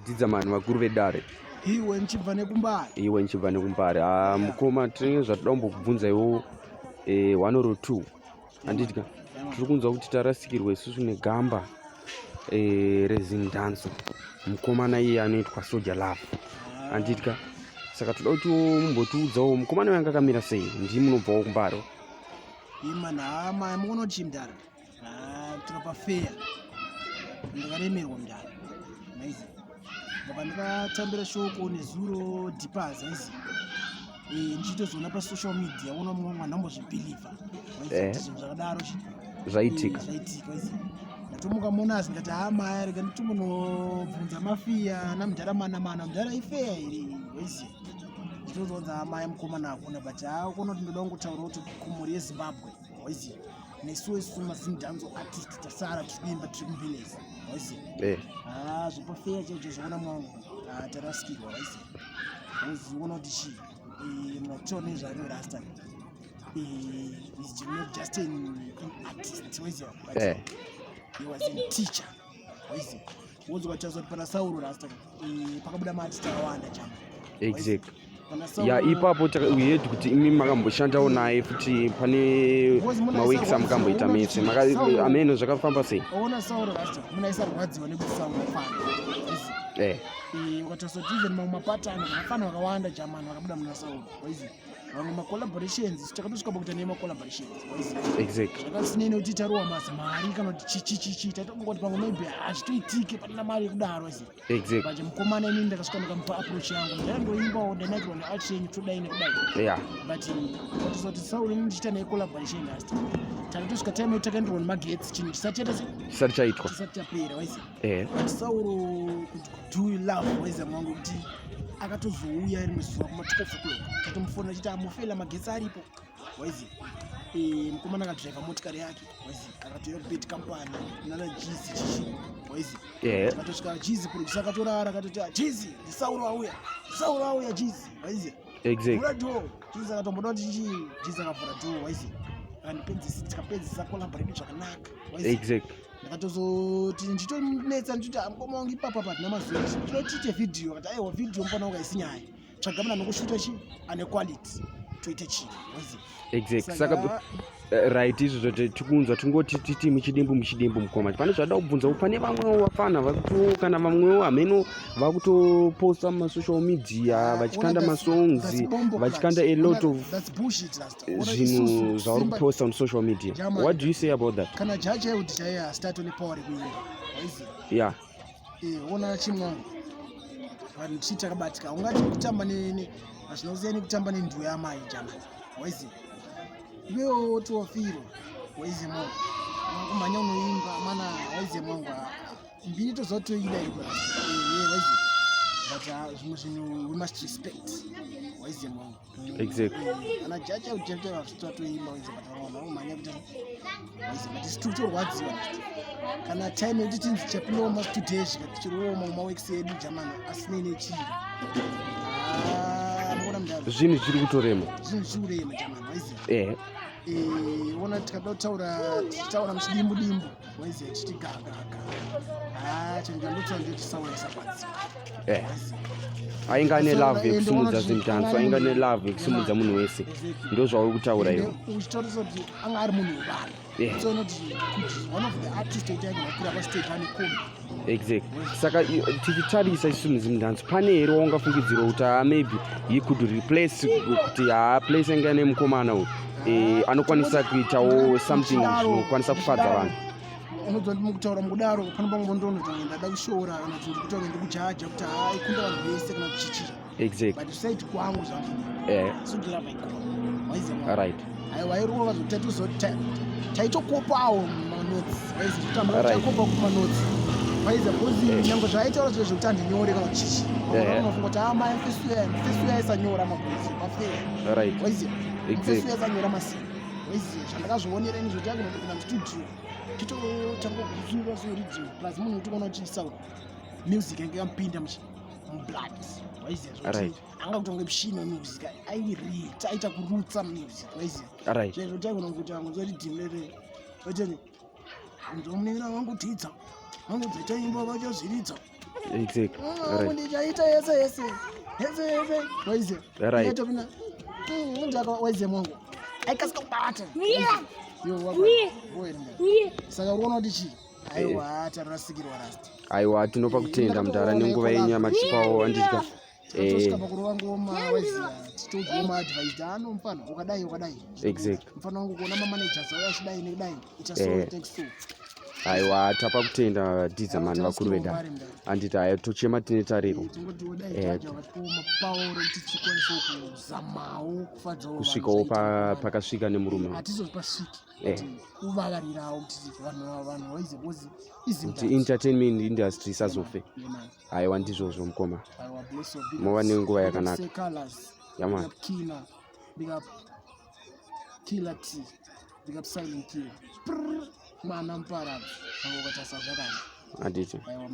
Dzidza mani vakuru vedare. Iwe nchibva nekumbare. Iwe nchibva nekumbare. Ah, mukoma tine zvatoda kumbokubvunza iwo eh, one or two. Handiti ka? Tiri kunzwa kuti tarasikirwa isusu negamba eh, reZimdanso. Mukomana iye anoitwa Soja Love. Handiti ka? Saka toda kuti mumbotiudzawo mukomana uyo anga akamira sei? Ndimi munobvawo kumbare. Imana hama mukono chimdara. Ah, tiri pafeya ndakaremerwa mudare maizi ndabva ndakatambira shoko nezuro dipas aizi eh, ndichitozoona pasocial media ona mumwe mwana ambozvibhilivha eh. zvinhu zvakadaro zvaitika eh, zvaitika aizi ndatomuka monasi ndikati haa maya rega nditombonobvunza mafiya namudhara mana mana mudhara ifeya here waiziva nditozonza amai mukomana hakuna but haa ukona kuti ndoda kungotaura kuti kumhuri yezimbabwe waiziva nesuwo isu mazimdanzo artist tasara tiri kuimba tiri kumbelezi waiziva eh. ah, zvepafeya chaicho zvoona mwangu ah, tarasikirwa waiziva uziona kuti chii eh, mnatoa nezvario rasta eh, is not just an, an artist waiziva but eh. he was a teacher waiziva wonzwa taura kuti pana sauro rasta eh, pakabuda maartist akawanda chama exactly ya ipapo we heard kuti imi makamboshandawo naye futi pane maweeks amukamboita mese ameno zvakafamba sei ona sauro rasta munhu aisarwadziwa nekuti sauro afana eh. eh, ukatarisa kuti even mamwe mapatano vafana vakawanda jamani vakabuda muna sauro waiziva vamwe macollaborations takatosvika pakuita naye macollaborations exactly zvakasinei nekuti tarowa mazimari kana kuti chichichichi tatongoti pamwe maybe hazvitoitike patina mari yekudaro izi exactly but mukomana inini ndakasvika ndikamupa approach yangu ndandoimbawo ndanakirwa neart yenyu todai nekudai yeah but watozoti sauri ini ndichiita naye collaboration last takatosvika time yekuti takaenderwa nemagetsi chinhu chisati chaita chisati chaitwa chisati chapera waizi eh. But Sauro kuti do you love waiza mwangu kuti akatozouya rimwe zuva kuma 12 o'clock tatomufonera chiti amufela magetsi aripo waizi eh, mukomana akadriva motikari yake waizi akatouya kubet company nana jizi chichi waizi eh. akatosvika jizi producer akatorara akatoti ah, jizi ndisauro auya sauro auya jizi waizi exactly vhura door jizi akatomboda kuti chichi jizi akavhura door waizi akandipedzisa tikapedzisa kolabha redu zvakanaka waizi exactly ndakatozoti ndichitonetsa ndichiti ah, mukoma wangu ipapa patina mazuva tinotiite vhidhiyo akati aiwa vhidhiyo mufana wangu haisi nyaya tsvaga munhu anokushuta chi ane quality toite chii waziva exactly saka eh, right izvozvo tikunzwa tingoti titi muchidimbu muchidimbu mukoma pane zvada kubvunza pane vamwewo vafana vakuto kana vamwewo hameno vakutoposta mumasocial media ah, vachikanda masongs vachikanda a lot of zvinhu zvauri kuposta on social media what do you say about that kana jaji aikuti chaiye asitatu nepower rekuimba waiziva yeah eh, ona chimwe vanhu tichii takabatika ungati kutamba hazvina kusiya nekutamba nenduwe yamai jamani waiziva iwewo wotofirwa waiziva mwangu wakumhanya unoimba mana waiziva mwangu mbiri toziva toida iko waiziva but ah, zvimwe zvinhu we must respect waiziva mwangu exactly kana jacha kujacha vatoimba waiziva but vamwe vanhu vanomhanya kuti waiziva but isu tiritorwadziwa kana time yekuti tinzi chapindawo mastudio zvika tichirowo mamwe maworks edu jamani asinei nechii ah, mona mudaro zvinhu zviri kutorema zvinhu zviri kurema jamani waiziva ehe eh, ona tikada kutaura tichitaura muchidimbu dimbu waiziva tichiti gagaga ah, chandinotaura ndeti saura isarwadziwa eh. Ainga ane love yekusimudza zimdanso ainga ane love yekusimudza munhu wese ndozvauri kutaura iwe uchitarisa kuti anga ari munhu wevanhu Yeah. so not kuti one of the artist ekuti aigona kukwira pastage ane kombi exactly saka tichitarisa isu muzimdanso pane here waungafungidzirwa kuti haa maybe he could replace kuti haa place anga ane mukomana uyu eh, anokwanisa kuitawo something zvinokwanisa kufadza vanhu unonzwa ndi mukutaura mukudaro pano pamwe ndonoti ndada kushoora kana kuti ndikutaura ndikujaja kuti haa ikunda vanhu vese kana kuti chichi exactly but side kwangu zvangu eh sudira maikona waiziva right aiwa airova zvokuti taitozoti taitokopawo manotes waiziva takopa kumanotes waiziva because eh. nyangwe zvaaitaura zviro zvekuti andinyore kana chichi eh. unofunga kuti amai ah, mfesu yaisanyora magozi mafeya right waiziva mfesu yaisanyora masini waiziva zvandakazvionera ini zvoti akunopinda mustudio titotanga kuzuva so riddim plus munhu kuti ukaona uchiisaura music yange yamupinda mublood waiziva zvoti Right. anga kutonge mushini wemusic airita aita kurutsa music waiziva right zvaizvo taigona kuti angonzwa riddim rere oteni ndomunera wangu tidza wangu dzachaimba vachazviridza Exactly. Right. Ndichaita yese yese yese yese, waize. Topinda ndaka, waize mwangu aikasika kubata yo. Saka uri kuona kuti chii? Aiwa, tarasikirwa, rasta. Aiwa, tinopa kutenda, mudhara, nenguva yenyu yamatipawo, handiti ka? Tosvika pakurova ngoma, waiziva, titopiwa maadvice ano: mufana, ukadai, ukadai. Mufana wangu, kuona mamanagers auya achidai nekudai, ita so. Take so. Aiwa, tapa kutenda, Dhidza Man, vakuru vedare, handiti? Haya, tochema tine tariro. Tingotiwo dai jaja vatipawo mapauro kuti tikwanise kuzamawo kufadzawo vanhu. Kusvikawo zvaita kuvanhu. Pakasvika nemurume. Hatizopasviki. Kuvavarirawo kuti vanhu vaize because kuti entertainment industry isazofe. Aiwa, ndizvozvo, mukoma. Muva nenguva yakanaka. Yeah man. Big up Kina, big up Killer T, big up Silent Killer. Prrr, mwana muparadzi, vanga ukatasa zvakani. Handiti? Aiwa.